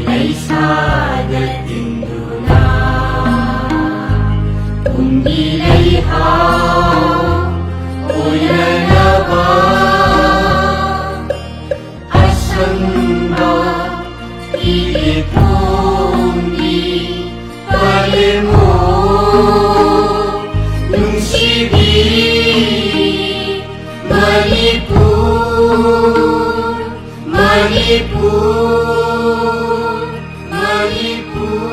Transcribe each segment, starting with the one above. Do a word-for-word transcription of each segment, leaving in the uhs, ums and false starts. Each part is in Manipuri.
ꯂꯩꯁꯥꯗ ꯇꯤꯟꯗꯨꯅ ꯄꯨꯝꯒꯤ ꯂꯩꯍꯥꯎ ꯑꯣꯏꯅꯅꯕ ꯑꯁꯪꯕ ꯏꯊꯣꯡꯒꯤ ꯄꯥꯂꯦꯝꯑꯣ ꯅꯨꯡꯁꯤꯕꯤ ꯃꯅꯤꯄꯨꯔ, ꯃꯅꯤꯄꯨꯔ, ꯃꯅꯤꯄꯨꯔ꯫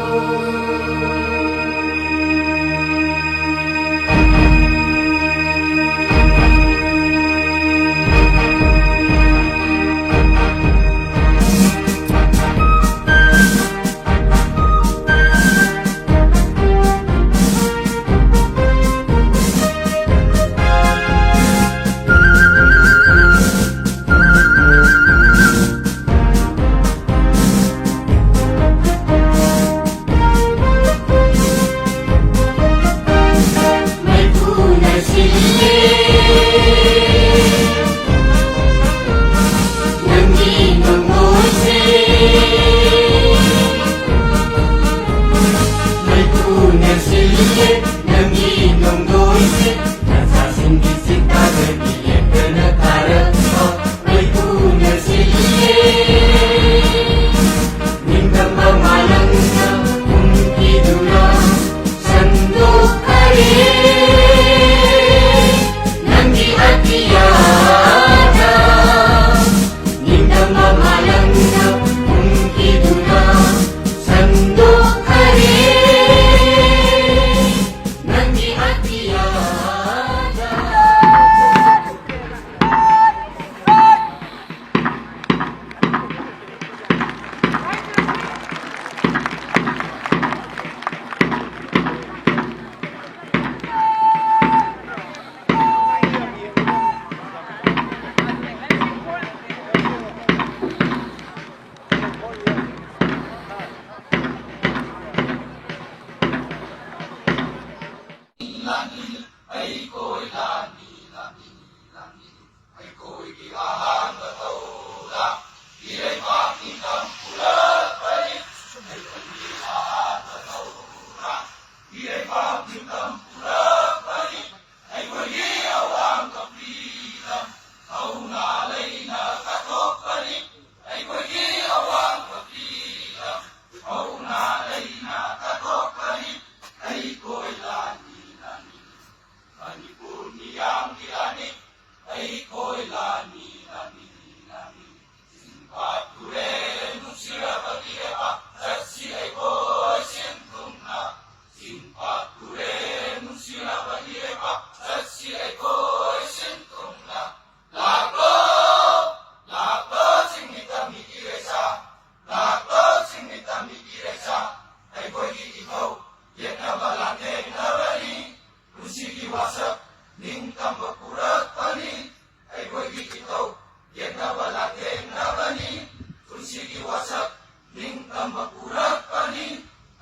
ꯄꯨꯔꯛꯄꯅꯤ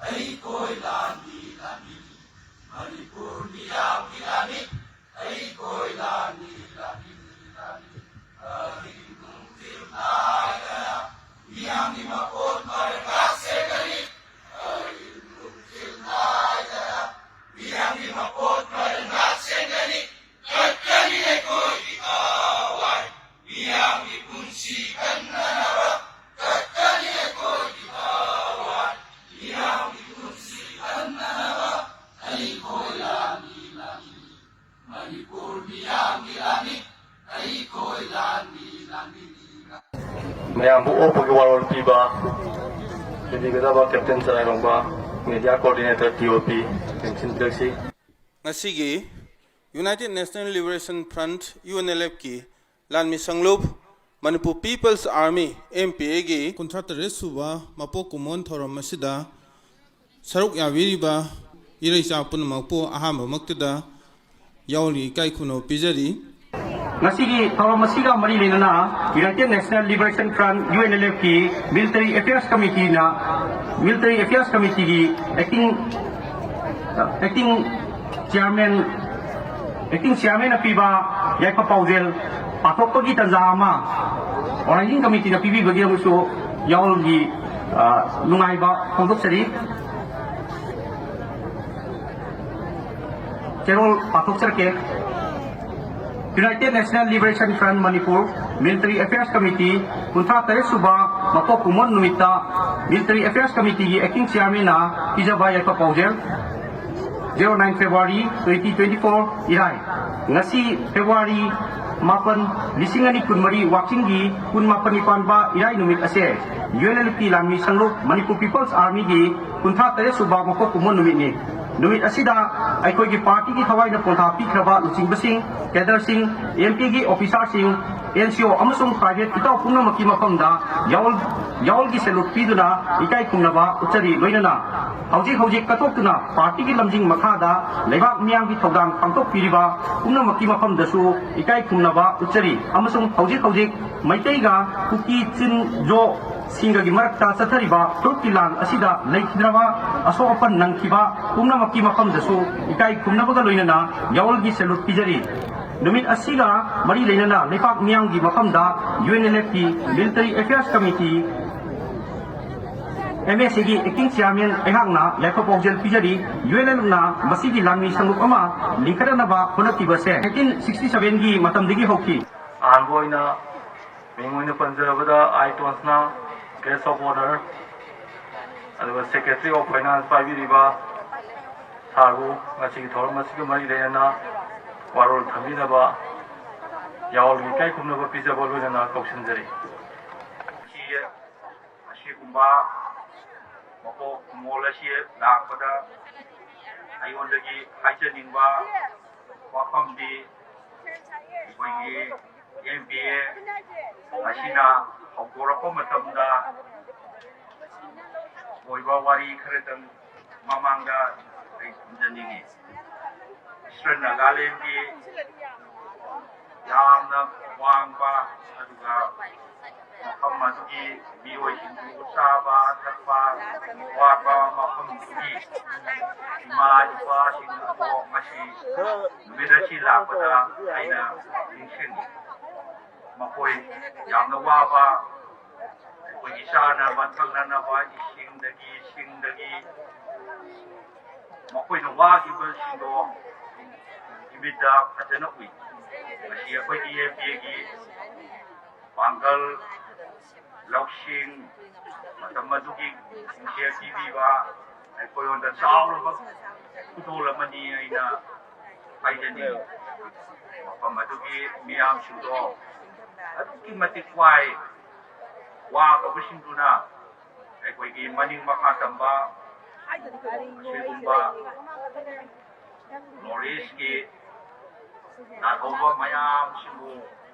ꯑꯩꯈꯣꯏ ꯂꯥꯟꯃꯤ ꯂꯥꯟꯃꯤ꯫ ꯃꯅꯤꯄꯨꯔ ꯃꯤꯌꯥꯝꯒꯤ ꯂꯥꯟꯃꯤ ꯑꯩꯈꯣꯏ ꯂꯥꯟꯃꯤ ꯂꯥꯟꯃꯤ ꯂꯥꯟꯃꯤ꯫ ꯑꯍꯤꯡ ꯅꯨꯡꯊꯤꯜ ꯅꯥꯏꯗꯅ ꯃꯤꯌꯥꯝꯒꯤ ꯃꯄꯣꯠ ꯃꯔꯩ ꯉꯥꯛ ꯁꯦꯟꯒꯅꯤ꯫ ꯑꯍꯤꯡ ꯅꯨꯡꯊꯤꯜ ꯅꯥꯏꯗꯅ ꯃꯤꯌꯥꯝꯒꯤ ꯃꯄꯣꯠ ꯃꯔꯩ ꯉꯥꯛ ꯁꯦꯟꯒꯅꯤ꯫ ꯀꯠꯀꯅꯤ ꯑꯩꯈꯣꯏꯒꯤ ꯊꯋꯥꯏ꯫ ꯃꯤꯌꯥꯝꯒꯤ ꯄꯨꯟꯁꯤ ꯀꯟꯅꯅꯕ ꯀꯠꯀꯅꯤ ꯑꯩꯈꯣꯏꯒꯤ ꯊꯋꯥꯏ꯫ ꯃꯤꯌꯥꯝꯒꯤ ꯄꯨꯟꯁꯤ ꯀꯟꯅꯅꯕ ꯑꯩꯈꯣꯏ ꯂꯥꯟꯃꯤ ꯂꯥꯟꯃꯤ꯫ ꯃꯅꯤꯄꯨꯔ ꯃꯤꯌꯥꯝꯒꯤ ꯂꯥꯟꯃꯤ ꯑꯩꯈꯣꯏ ꯂꯥꯟꯃꯤ ꯂꯥꯟꯃꯤ꯫ ꯃꯌꯥꯝꯕꯨ ꯑꯣꯛꯄꯒꯤ ꯋꯥꯔꯣꯜ ꯄꯤꯕ ꯂꯩꯕꯤꯒꯗꯕ captain Charairongba, media coordinator, T O P, ꯇꯦꯟꯁꯤꯟꯕꯤꯔꯛꯁꯤ꯫ ꯉꯁꯤꯒꯤ United National Liberation Front, U N L ꯑꯦꯐꯀꯤ ꯂꯥꯟꯃꯤ ꯁꯪꯂꯨꯞ, Manipur people's army, M P ꯑꯦꯒꯤ ꯀꯨꯟꯊ꯭ꯔꯥ ꯇꯔꯦꯠ ꯁꯨꯕ ꯃꯄꯣꯛ ꯀꯨꯝꯑꯣꯟ ꯊꯧꯔꯝ ꯑꯁꯤꯗ ꯁꯔꯨꯛ ꯌꯥꯕꯤꯔꯤꯕ ꯏꯔꯩꯆꯥ ꯄꯨꯝꯅꯃꯛꯄꯨ ꯑꯍꯥꯟꯕꯃꯛꯇꯗ ꯌꯥꯎꯅ ꯏꯀꯥꯏ ꯈꯨꯝꯅꯕ ꯄꯤꯖꯔꯤ꯫ ꯉꯁꯤꯒꯤ ꯊꯧꯔꯝ ꯑꯁꯤꯒ ꯃꯔꯤ ꯂꯩꯅꯅ United National Liberation Front, U N L ꯑꯦꯐꯀꯤ Military Affairs Committeeꯅ, Military Affairs Committeeꯒꯤ acting, acting chairman, acting chairmanꯅ ꯄꯤꯕ ꯌꯥꯏꯐ ꯄꯥꯎꯖꯦꯜ ꯄꯥꯊꯣꯛꯄꯒꯤ ꯇꯥꯟꯖꯥ ꯑꯃ Organizing Committeeꯅ ꯄꯤꯕꯤꯕꯒꯤꯗꯃꯛꯁꯨ ꯌꯥꯎꯜꯒꯤ, ꯑ, ꯅꯨꯡꯉꯥꯏꯕ ꯐꯣꯡꯗꯣꯛꯆꯔꯤ꯫ ꯆꯦꯔꯣꯜ ꯄꯥꯊꯣꯛꯆꯔꯛꯀꯦ꯫ United National Liberation Front Manipur Military Affairs Committee ꯀꯨꯟꯊ꯭ꯔꯥ ꯇꯔꯦꯠ ꯁꯨꯕ ꯃꯄꯣꯛ ꯀꯨꯝꯑꯣꯟ ꯅꯨꯃꯤꯠꯇ Military Affairs Committeeꯒꯤ acting chairmanꯅ ꯄꯤꯖꯕ ꯌꯥꯏꯐ ꯄꯥꯎꯖꯦꯜ꯫ Zero nine February twenty twenty-four, ꯏꯔꯥꯏ꯫ ꯉꯁꯤ February ꯃꯥꯄꯟ, ꯂꯤꯁꯤꯡ ꯑꯅꯤ ꯀꯨꯟꯃꯔꯤ, ꯋꯥꯛꯆꯤꯡꯒꯤ ꯀꯨꯟꯃꯥꯄꯟꯅꯤ ꯄꯥꯟꯕ ꯏꯔꯥꯏ ꯅꯨꯃꯤꯠ ꯑꯁꯦ ꯌꯨ ꯑꯦꯟ ꯑꯦꯜ ꯑꯦꯐꯀꯤ ꯂꯥꯟꯃꯤ ꯁꯪꯂꯨꯞ Manipur People's Armyꯒꯤ ꯀꯨꯟꯊ꯭ꯔꯥ ꯇꯔꯦꯠ ꯁꯨꯕ ꯃꯄꯣꯛ ꯀꯨꯝꯑꯣꯟ ꯅꯨꯃꯤꯠꯅꯤ꯫ ꯅꯨꯃꯤꯠ ꯑꯁꯤꯗ ꯑꯩꯈꯣꯏꯒꯤ partyꯒꯤ ꯊꯋꯥꯏꯅ ꯄꯣꯟꯊꯥ ꯄꯤꯈ꯭ꯔꯕ ꯂꯨꯆꯤꯡꯕꯁꯤꯡ, cadreꯁꯤꯡ, ꯑꯦꯝ ꯄꯤꯒꯤ officerꯁꯤꯡ, ꯑꯦꯟ ꯁꯤ ꯑꯣ ꯑꯃꯁꯨꯡ private ꯏꯇꯥꯎ ꯄꯨꯝꯅꯃꯛꯀꯤ ꯃꯐꯝꯗ ꯌꯥꯑꯣꯜ, ꯌꯥꯑꯣꯜꯒꯤ salute ꯄꯤꯗꯨꯅ ꯏꯀꯥꯏ ꯈꯨꯝꯅꯕ ꯎꯠꯆꯔꯤ꯫ ꯂꯣꯏꯅꯅ ꯍꯧꯖꯤꯛ ꯍꯧꯖꯤꯛ ꯀꯠꯊꯣꯛꯇꯨꯅ partyꯒꯤ ꯂꯝꯖꯤꯡ ꯃꯈꯥꯗ ꯂꯩꯕꯥꯛ ꯃꯤꯌꯥꯝꯒꯤ ꯊꯧꯗꯥꯡ ꯄꯥꯡꯊꯣꯛꯄꯤꯔꯤꯕ ꯄꯨꯝꯅꯃꯛꯀꯤ ꯃꯐꯝꯗꯁꯨ ꯏꯀꯥꯏ ꯈꯨꯝꯅꯕ ꯎꯠꯆꯔꯤ꯫ ꯑꯃꯁꯨꯡ ꯍꯧꯖꯤꯛ ꯍꯧꯖꯤꯛ ꯃꯩꯇꯩꯒ ꯀꯨꯀꯤ, ꯆꯤꯟ, ꯖꯣ, ꯁꯤꯡꯒꯒꯤ ꯃꯔꯛꯇ ꯆꯠꯊꯔꯤꯕ ꯐꯨꯔꯨꯞꯀꯤ ꯂꯥꯟ ꯑꯁꯤꯗ ꯂꯩꯈꯤꯗ꯭ꯔꯕ, ꯑꯁꯣꯛ ꯑꯄꯟ ꯅꯪꯈꯤꯕ ꯄꯨꯝꯅꯃꯛꯀꯤ ꯃꯐꯝꯗꯁꯨ ꯏꯀꯥꯏ ꯈꯨꯝꯅꯕꯒ ꯂꯣꯏꯅꯅ ꯌꯥꯑꯣꯜꯒꯤ salute ꯄꯤꯖꯔꯤ꯫ ꯅꯨꯃꯤꯠ ꯑꯁꯤꯒ ꯃꯔꯤ ꯂꯩꯅꯅ ꯂꯩꯄꯥꯛ ꯃꯤꯌꯥꯝꯒꯤ ꯃꯐꯝꯗ UNLFꯀꯤ Military Affairs Committee, MACꯒꯤ Acting Chairman ꯑꯩꯍꯥꯛꯅ ꯌꯥꯏꯐ ꯄꯥꯎꯖꯦꯜ ꯄꯤꯖꯔꯤ꯫ UNLFꯅ ꯃꯁꯤꯒꯤ ꯂꯥꯟꯃꯤ ꯁꯪꯂꯨꯞ ꯑꯃ ꯂꯤꯡꯈꯠꯅꯅꯕ ꯍꯣꯠꯅꯈꯤꯕꯁꯦ nineteen sixty sevenꯒꯤ ꯃꯇꯝꯗꯒꯤ ꯍꯧꯈꯤ꯫ ꯑꯍꯥꯟꯕ ꯑꯣꯏꯅ ꯃꯤꯡ ꯑꯣꯏꯅ ꯄꯟꯖꯔꯕꯗ ꯑꯥꯏ ꯇꯣꯟꯁꯅ, Guest of Honour, ꯑꯗꯨꯒ Secretary of Finance ꯄꯥꯏꯕꯤꯔꯤꯕ ꯁꯥꯔꯕꯨ ꯉꯁꯤꯒꯤ ꯊꯧꯔꯝ ꯑꯁꯤꯒ ꯃꯔꯤ ꯂꯩꯅꯅ ꯋꯥꯔꯣꯜ ꯊꯝꯕꯤꯅꯕ ꯌꯥꯑꯣꯜꯒꯤ ꯏꯀꯥꯏ ꯈꯨꯝꯅꯕ ꯄꯤꯖꯕ ꯂꯣꯏꯅꯅ ꯀꯧꯁꯤꯟꯖꯔꯤ꯫ ꯑꯁꯤꯒꯨꯝꯕ ꯃꯄꯣꯛ ꯀꯨꯝꯑꯣꯜ ꯑꯁꯤ ꯂꯥꯛꯄꯗ ꯑꯩꯉꯣꯟꯗꯒꯤ ꯍꯥꯏꯖꯅꯤꯡꯕ ꯋꯥꯐꯝꯗꯤ ꯑꯩꯈꯣꯏꯒꯤ MPA ꯑꯁꯤꯅ ꯍꯧꯗꯣꯔꯛꯄ ꯃꯇꯝꯗ ꯑꯣꯏꯕ ꯋꯥꯔꯤ ꯈꯔꯗꯪ ꯃꯃꯥꯡꯗ ꯑꯩ ꯊꯝꯖꯅꯤꯡꯉꯤ꯫ Eastern Nagalandꯒꯤ ꯌꯥꯝꯅ ꯋꯥꯡꯕ ꯑꯗꯨꯒ ꯃꯐꯝ ꯑꯗꯨꯒꯤ ꯃꯤꯑꯣꯏꯁꯤꯡꯗꯨ ꯆꯥꯕ ꯊꯛꯄ ꯋꯥꯠꯄ ꯃꯐꯝꯗꯨꯒꯤ ꯏꯃꯥ ꯏꯄꯥꯁꯤꯡ ꯑꯗꯣ ꯉꯁꯤ ꯅꯨꯃꯤꯠ ꯑꯁꯤ ꯂꯥꯛꯄꯗ ꯑꯩꯅ ꯅꯤꯡꯁꯤꯡꯉꯤ꯫ ꯃꯈꯣꯏ ꯌꯥꯝꯅ ꯋꯥꯕ, ꯑꯩꯈꯣꯏꯒꯤ ꯆꯥꯅꯕ ꯊꯛꯅꯅꯕ ꯏꯁꯤꯡꯗꯒꯤ ꯁꯤꯡꯗꯒꯤ ꯃꯈꯣꯏꯅ ꯋꯥꯈꯤꯕꯁꯤꯡꯗꯣ ꯏꯃꯤꯠꯇ ꯐꯖꯅ ꯎꯏ꯫ ꯃꯁꯤ ꯑꯩꯈꯣꯏꯒꯤ MPAꯒꯤ ꯄꯥꯡꯒꯜ, ꯂꯧꯁꯤꯡ, ꯃꯇꯝ ꯑꯗꯨꯒꯤ ꯈꯣꯡꯖꯦꯜ ꯄꯤꯕꯤꯕ ꯑꯩꯈꯣꯏꯉꯣꯟꯗ ꯆꯥꯎꯔꯕ ꯈꯨꯗꯣꯜ ꯑꯃꯅꯤ ꯑꯩꯅ ꯍꯥꯏꯖꯅꯤꯡꯉꯤ꯫ ꯃꯐꯝ ꯑꯗꯨꯒꯤ ꯃꯤꯌꯥꯝꯁꯤꯡꯗꯣ ꯑꯗꯨꯛꯀꯤ ꯃꯇꯤꯛ ꯋꯥꯏ꯫ ꯋꯥꯈ꯭ꯔꯕꯁꯤꯡꯗꯨꯅ ꯑꯩꯈꯣꯏꯒꯤ ꯃꯅꯤꯡ ꯃꯈꯥ ꯇꯝꯕ ꯑꯁꯤꯒꯨꯝꯕ North Eastꯀꯤ ꯂꯥꯜꯍꯧꯕ ꯃꯌꯥꯝꯁꯤꯕꯨ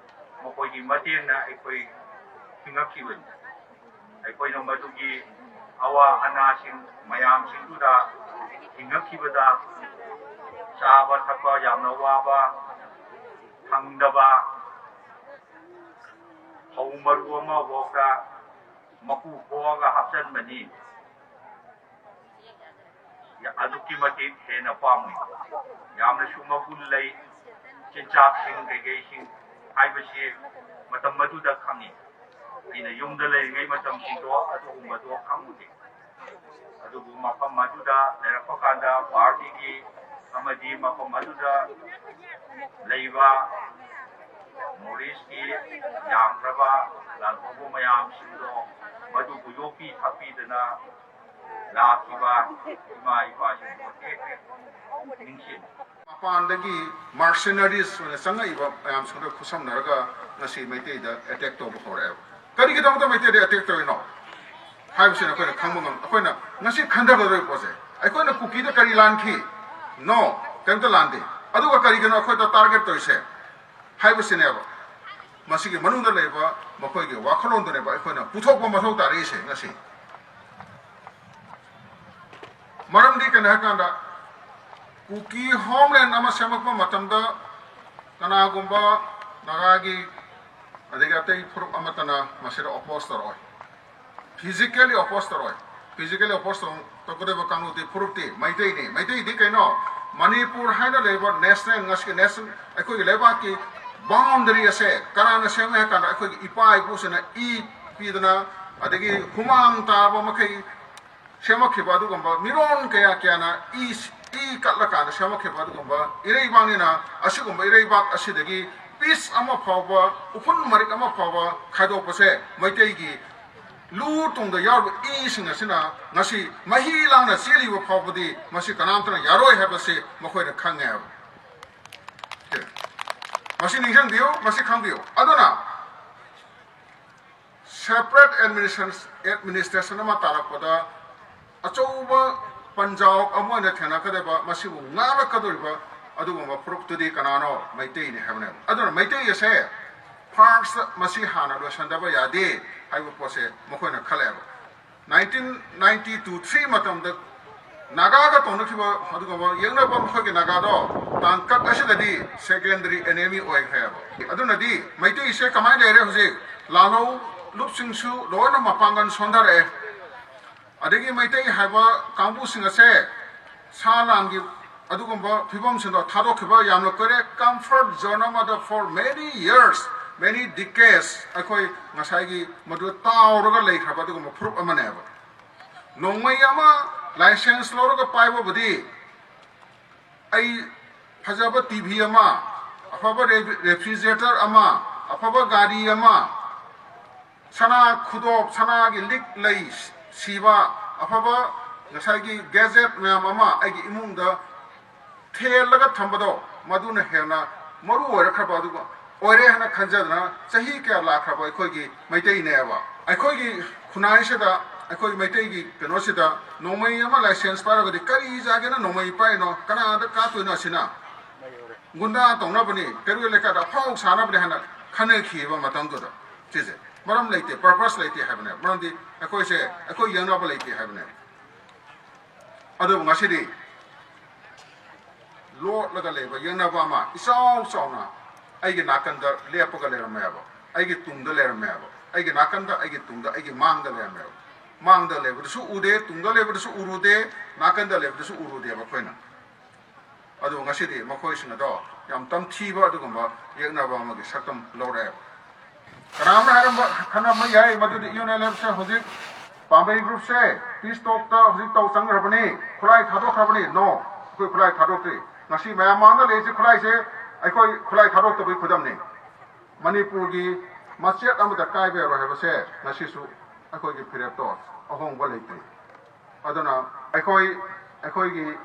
ꯃꯈꯣꯏꯒꯤ ꯃꯇꯦꯡꯅ ꯑꯩꯈꯣꯏ ꯍꯤꯡꯉꯛꯈꯤꯕꯅꯤ꯫ ꯑꯩꯈꯣꯏꯅ ꯃꯗꯨꯒꯤ ꯑꯋꯥ ꯑꯅꯥꯁꯤꯡ ꯃꯌꯥꯝꯁꯤꯡꯗꯨꯗ ꯍꯤꯡꯉꯛꯈꯤꯕꯗ ꯆꯥꯕ ꯊꯛꯄ ꯌꯥꯝꯅ ꯋꯥꯕ, ꯐꯪꯗꯕ, ꯐꯧ ꯃꯔꯨ ꯑꯃꯐꯥꯎꯗ ꯃꯀꯨ ꯈꯣꯛꯑꯒ ꯍꯥꯞꯆꯤꯟꯕꯅꯤ꯫ ꯑꯗꯨꯛꯀꯤ ꯃꯇꯤꯛ ꯍꯦꯟꯅ ꯄꯥꯝꯃꯨꯏ꯫ ꯌꯥꯝꯅꯁꯨ ꯃꯒꯨꯟ ꯂꯩ꯫ ꯆꯤꯟꯖꯥꯛꯁꯤꯡ ꯀꯩꯀꯩꯁꯤꯡ ꯍꯥꯏꯕꯁꯤ ꯃꯇꯝ ꯑꯗꯨꯗ ꯈꯪꯉꯤ꯫ ꯑꯩꯅ ꯌꯨꯝꯗ ꯂꯩꯔꯤꯉꯩ ꯃꯇꯝꯁꯤꯡꯗꯣ ꯑꯗꯨꯒꯨꯝꯕꯗꯣ ꯈꯪꯉꯨꯗꯦ꯫ ꯑꯗꯨꯕꯨ ꯃꯐꯝ ꯑꯗꯨꯗ ꯂꯩꯔꯛꯄ ꯀꯥꯟꯗ ꯄꯥꯔꯇꯤꯒꯤ ꯑꯃꯗꯤ ꯃꯐꯝ ꯑꯗꯨꯗ ꯂꯩꯕ ꯃꯣꯔꯤꯁꯀꯤ ꯌꯥꯝꯈ꯭ꯔꯕ ꯂꯥꯟꯐꯥꯎꯕ ꯃꯌꯥꯝꯁꯤꯡꯗꯣ ꯃꯗꯨꯕꯨ ꯌꯣꯛꯄꯤ ꯊꯥꯛꯄꯤꯗꯅ ꯂꯥꯛꯈꯤꯕ ꯏꯃꯥ ꯏꯄꯥꯁꯤꯡꯕꯨ ꯍꯦꯛ ꯍꯦꯛ ꯅꯤꯡꯁꯤꯡꯉꯤ꯫ ꯃꯄꯥꯟꯗꯒꯤ mercenaries ꯑꯣꯏꯅ ꯆꯪꯉꯛꯏꯕ ꯃꯌꯥꯝꯁꯤꯡꯗ ꯈꯨꯠꯁꯝꯅꯔꯒ ꯉꯁꯤ ꯃꯩꯇꯩꯗ attack ꯇꯧꯕ ꯍꯧꯔꯛꯑꯦꯕ꯫ ꯀꯔꯤꯒꯤꯗꯃꯛꯇ ꯃꯩꯇꯩꯗ attack ꯇꯧꯔꯤꯅꯣ ꯍꯥꯏꯕꯁꯤꯅ ꯑꯩꯈꯣꯏꯅ ꯈꯪꯕ ꯉꯝ-, ꯑꯩꯈꯣꯏꯅ ꯉꯁꯤ ꯈꯟꯊꯒꯗꯧꯔꯤꯕ ꯄꯣꯠꯁꯦ, ꯑꯩꯈꯣꯏꯅ ꯀꯨꯀꯤꯗ ꯀꯔꯤ ꯂꯥꯟꯈꯤ? No, ꯀꯔꯤꯝꯇ ꯂꯥꯟꯗꯦ꯫ ꯑꯗꯨꯒ ꯀꯔꯤꯒꯤꯅꯣ ꯑꯩꯈꯣꯏꯗ target ꯇꯧꯔꯤꯁꯦ ꯍꯥꯏꯕꯁꯤꯅꯦꯕ꯫ ꯃꯁꯤꯒꯤ ꯃꯅꯨꯡꯗ ꯂꯩꯕ ꯃꯈꯣꯏꯒꯤ ꯋꯥꯈꯜꯂꯣꯟꯗꯨꯅꯦꯕ ꯑꯩꯈꯣꯏꯅ ꯄꯨꯊꯣꯛꯄ ꯃꯊꯧ ꯇꯥꯔꯛꯏꯁꯦ ꯉꯁꯤ꯫ ꯃꯔꯝꯗꯤ ꯀꯩꯅꯣ ꯍꯥꯏꯀꯥꯟꯗ, ꯀꯨꯀꯤ homeland ꯑꯃ ꯁꯦꯝꯃꯛꯄ ꯃꯇꯝꯗ ꯀꯅꯥꯒꯨꯝꯕ ꯅꯥꯒꯥꯒꯤ ꯑꯗꯒꯤ ꯑꯇꯩ ꯐꯨꯔꯨꯞ ꯑꯃꯠꯇꯅ ꯃꯁꯤꯗ oppose ꯇꯧꯔꯛꯑꯣꯏ, physically oppose ꯇꯧꯔꯛꯑꯣꯏ꯫ Physically oppose ꯇꯧ-, ꯇꯧꯒꯗꯕ ꯀꯥꯡꯂꯨꯞꯇꯤ ꯐꯨꯔꯨꯞꯇꯤ ꯃꯩꯇꯩꯅꯤ꯫ ꯃꯩꯇꯩꯗꯤ ꯀꯩꯅꯣ? ꯃꯅꯤꯄꯨꯔ ꯍꯥꯏꯅ ꯂꯩꯕ national, ꯉꯁꯤ national ꯑꯩꯈꯣꯏꯒꯤ ꯂꯩꯕꯥꯛꯀꯤ boundary ꯑꯁꯦ ꯀꯅꯥꯅ ꯁꯦꯝꯃꯦ ꯍꯥꯏ ꯀꯥꯟꯗ ꯑꯩꯈꯣꯏꯒꯤ ꯏꯄꯥ ꯏꯄꯨꯁꯤꯅ ꯏ ꯄꯤꯗꯅ ꯑꯗꯒꯤ ꯍꯨꯃꯥꯡ ꯇꯥꯕ ꯃꯈꯩ ꯁꯦꯝꯃꯛꯈꯤꯕ ꯑꯗꯨꯒꯨꯝꯕ ꯃꯤꯔꯣꯟ ꯀꯌꯥ ꯀꯌꯥꯅ ꯏ, ꯏ ꯀꯠꯂꯀꯥꯟꯗ ꯁꯦꯝꯃꯛꯈꯤꯕ ꯑꯗꯨꯒꯨꯝꯕ ꯏꯔꯩꯕꯥꯛꯅꯤꯅ, ꯑꯁꯤꯒꯨꯝꯕ ꯏꯔꯩꯕꯥꯛ ꯑꯁꯤꯗꯒꯤ piece ꯑꯃ ꯐꯥꯎꯕ, ꯎꯐꯨꯟ ꯃꯔꯤꯛ ꯑꯃ ꯐꯥꯎꯕ ꯈꯥꯏꯗꯣꯛꯄꯁꯦ ꯃꯩꯇꯩꯒꯤ ꯂꯨ ꯇꯨꯡꯗ ꯌꯥꯎꯔꯤꯕ ꯏꯁꯤꯡ ꯑꯁꯤꯅ ꯉꯁꯤ ꯃꯍꯤ ꯂꯥꯡꯅ ꯆꯦꯜꯂꯤꯕ ꯐꯥꯎꯕꯗꯤ ꯃꯁꯤ ꯀꯅꯥꯝꯇꯅ ꯌꯥꯔꯣꯏ ꯍꯥꯏꯕꯁꯤ ꯃꯈꯣꯏꯅ ꯈꯪꯉꯦ ꯍꯥꯏꯕ꯫ ꯃꯁꯤ ꯅꯤꯡꯁꯤꯡꯕꯤꯌꯨ, ꯃꯁꯤ ꯈꯪꯕꯤꯌꯨ꯫ ꯑꯗꯨꯅ separate administration, administration ꯑꯃ ꯇꯥꯔꯛꯄꯗ ꯑꯆꯧꯕ ꯄꯟꯖꯥꯎ ꯑꯃ ꯑꯣꯏꯅ ꯊꯦꯡꯅꯀꯗꯕ, ꯃꯁꯤꯕꯨ ꯉꯥꯛꯂꯛꯀꯗꯧꯔꯤꯕ ꯑꯗꯨꯒꯨꯝꯕ ꯐꯨꯔꯨꯞꯇꯨꯗꯤ ꯀꯅꯥꯅꯣ? ꯃꯩꯇꯩꯅꯤ ꯍꯥꯏꯕꯅꯦꯕ꯫ ꯑꯗꯨꯅ ꯃꯩꯇꯩ ꯑꯁꯦ first ꯃꯁꯤ ꯍꯥꯟꯅ ꯂꯣꯏꯁꯟꯗꯕ ꯌꯥꯗꯦ ꯍꯥꯏꯕ ꯄꯣꯠꯁꯦ ꯃꯈꯣꯏꯅ ꯈꯜꯂꯦꯕ꯫ Nineteen ninety two three ꯃꯇꯝꯗ ꯅꯥꯒꯥꯒ ꯇꯧꯅꯈꯤꯕ ꯑꯗꯨꯒꯨꯝꯕ ꯌꯦꯛꯅꯕ ꯃꯈꯣꯏꯒꯤ ꯅꯥꯒꯥꯗꯣ ꯇꯥꯡꯀꯛ ꯑꯁꯤꯗꯗꯤ secondary enemy ꯑꯣꯏꯈ꯭ꯔꯦꯕ꯫ ꯑꯗꯨꯅꯗꯤ ꯃꯩꯇꯩꯁꯦ ꯀꯃꯥꯏꯅ ꯂꯩꯔꯦ ꯍꯧꯖꯤꯛ? ꯂꯥꯜꯍꯧ ꯂꯨꯞꯁꯤꯡꯁꯨ ꯂꯣꯏꯅ ꯃꯄꯥꯡꯒꯜ ꯁꯣꯟꯊꯔꯛꯑꯦ꯫ ꯑꯗꯒꯤ ꯃꯩꯇꯩ ꯍꯥꯏꯕ ꯀꯥꯡꯕꯨꯁꯤꯡ ꯑꯁꯦ ꯁꯥ ꯂꯥꯟꯒꯤ ꯑꯗꯨꯒꯨꯝꯕ ꯐꯤꯕꯝꯁꯤꯡꯗꯣ ꯊꯥꯗꯣꯛꯈꯤꯕ ꯌꯥꯝꯅ ꯀꯨꯏꯔꯦ꯫ Comfort zone ꯑꯃꯗ for many years, many decades ꯑꯩꯈꯣꯏ ꯉꯁꯥꯏꯒꯤ ꯃꯗꯨ ꯇꯥꯎꯔꯒ ꯂꯩꯈ꯭ꯔꯕ ꯑꯗꯨꯒꯨꯝꯕ ꯐꯨꯔꯨꯞ ꯑꯃꯅꯦꯕ꯫ ꯅꯣꯡꯃꯩ ꯑꯃ, license ꯂꯧꯔꯒ ꯄꯥꯏꯕꯕꯨꯗꯤ, ꯑꯩ ꯐꯖꯕ ꯇꯤ ꯚꯤ ꯑꯃ, ꯑꯐꯕ ꯔꯦ-, refrigerator ꯑꯃ, ꯑꯐꯕ ꯒꯥꯔꯤ ꯑꯃ, ꯁꯅꯥ ꯈꯨꯗꯣꯞ, ꯁꯅꯥꯒꯤ ꯂꯤꯛ ꯂꯩ ꯁꯤꯕ, ꯑꯐꯕ ꯉꯁꯥꯏꯒꯤ gadget ꯃꯌꯥꯝ ꯑꯃ ꯑꯩꯒꯤ ꯏꯃꯨꯡꯗ ꯊꯦꯜꯂꯒ ꯊꯝꯕꯗꯣ, ꯃꯗꯨꯅ ꯍꯦꯟꯅ ꯃꯔꯨ ꯑꯣꯏꯔꯛꯈ꯭ꯔꯕ ꯑꯗꯨꯒ ꯑꯣꯏꯔꯦ ꯍꯥꯏꯅ ꯈꯟꯖꯗꯅ ꯆꯍꯤ ꯀꯌꯥ ꯂꯥꯛꯈ꯭ꯔꯕ ꯑꯩꯈꯣꯏꯒꯤ ꯃꯩꯇꯩꯅꯦꯕ꯫ ꯑꯩꯈꯣꯏꯒꯤ ꯈꯨꯟꯅꯥꯏꯁꯤꯗ, ꯑꯩꯈꯣꯏ ꯃꯩꯇꯩꯒꯤ ꯀꯩꯅꯣꯁꯤꯗ ꯅꯣꯡꯃꯩ ꯑꯃ license ꯄꯥꯏꯔꯒꯗꯤ ꯀꯔꯤ ꯆꯥꯒꯦꯅ ꯅꯣꯡꯃꯩ ꯄꯥꯏꯔꯤꯅꯣ, ꯀꯅꯥꯗ ꯀꯥꯞꯇꯣꯏꯅꯣ ꯑꯁꯤꯅ? ꯒꯨꯟꯗꯥ ꯇꯧꯅꯕꯅꯤ, ꯀꯩꯔꯣꯏ ꯂꯩꯀꯥꯏꯗ ꯑꯐꯥꯎ ꯁꯥꯅꯕꯅꯤ ꯍꯥꯏꯅ ꯈꯟꯅꯈꯤꯕ ꯃꯇꯝꯗꯨꯗ꯫ ꯁꯤꯁꯦ ꯃꯔꯝ ꯂꯩꯇꯦ, purpose ꯂꯩꯇꯦ ꯍꯥꯏꯕꯅꯦ꯫ ꯃꯔꯝꯗꯤ ꯑꯩꯈꯣꯏꯁꯦ, ꯑꯩꯈꯣꯏ ꯌꯦꯡꯅꯕ ꯂꯩꯇꯦ ꯍꯥꯏꯕꯅꯦ꯫ ꯑꯗꯨꯕꯨ ꯉꯁꯤꯗꯤ ꯂꯣꯠꯂꯒ ꯂꯩꯕ ꯌꯦꯡꯅꯕ ꯑꯃ ꯏꯆꯥꯎ ꯆꯥꯎꯅ ꯑꯩꯒꯤ ꯅꯥꯀꯟꯗ ꯂꯦꯞꯄꯒ ꯂꯩꯔꯝꯃꯦꯕ, ꯑꯩꯒꯤ ꯇꯨꯡꯗ ꯂꯩꯔꯝꯃꯦꯕ, ꯑꯩꯒꯤ ꯅꯥꯀꯟꯗ, ꯑꯩꯒꯤ ꯇꯨꯡꯗ, ꯑꯩꯒꯤ ꯃꯥꯡꯗ ꯂꯩꯔꯝꯃꯦꯕ꯫ ꯃꯥꯡꯗ ꯂꯩꯕꯗꯨꯁꯨ ꯎꯗꯦ, ꯇꯨꯡꯗ ꯂꯩꯕꯗꯨꯁꯨ ꯎꯔꯨꯗꯦ, ꯅꯥꯀꯟꯗ ꯂꯩꯕꯗꯨꯁꯨ ꯎꯔꯨꯗꯦꯕ ꯑꯩꯈꯣꯏꯅ꯫ ꯑꯗꯨ ꯉꯁꯤꯗꯤ ꯃꯈꯣꯏꯁꯤꯡ ꯑꯗꯣ ꯌꯥꯝ ꯇꯝꯊꯤꯕ ꯑꯗꯨꯒꯨꯝꯕ ꯌꯦꯛꯅꯕ ꯑꯃꯒꯤ ꯁꯛꯇꯝ ꯂꯧꯔꯛꯑꯦꯕ꯫ ꯀꯅꯥꯝꯅ ꯍꯥꯏꯔꯝꯕ, ꯈꯟꯅꯕ ꯌꯥꯏ ꯃꯗꯨꯗꯤ ꯌꯨ ꯑꯦꯟ ꯑꯦꯜ ꯑꯦꯐꯁꯦ ꯍꯧꯖꯤꯛ ꯄꯥꯝꯕꯩ ꯒ꯭ꯔꯨꯞꯁꯦ peace talkꯇ ꯍꯧꯖꯤꯛ ꯇꯧ ꯆꯪꯈ꯭ꯔꯕꯅꯤ, ꯈꯨꯠꯂꯥꯏ ꯊꯥꯗꯣꯛꯈ꯭ꯔꯕꯅꯤ꯫ No, ꯑꯩꯈꯣꯏ ꯈꯨꯠꯂꯥꯏ ꯊꯥꯗꯣꯛꯇ꯭ꯔꯤ꯫ ꯉꯁꯤ ꯃꯌꯥꯝ ꯃꯥꯡꯗ ꯂꯩꯔꯤꯁꯦ, ꯈꯨꯠꯂꯥꯏꯁꯦ ꯑꯩꯈꯣꯏ ꯈꯨꯠꯂꯥꯏ ꯊꯥꯗꯣꯛꯇꯕꯒꯤ ꯈꯨꯗꯝꯅꯤ꯫ ꯃꯅꯤꯄꯨꯔꯒꯤ ꯃꯆꯦꯠ ꯑꯃꯗ ꯀꯥꯏꯕ ꯌꯥꯔꯣꯏ ꯍꯥꯏꯕꯁꯦ ꯉꯁꯤꯁꯨ ꯑꯩꯈꯣꯏꯒꯤ ꯐꯤꯔꯦꯞꯇꯣ ꯑꯍꯣꯡꯕ ꯂꯩꯇ꯭ꯔꯤ꯫ ꯑꯗꯨꯅ ꯑꯩꯈꯣꯏ, ꯑꯩꯈꯣꯏꯒꯤ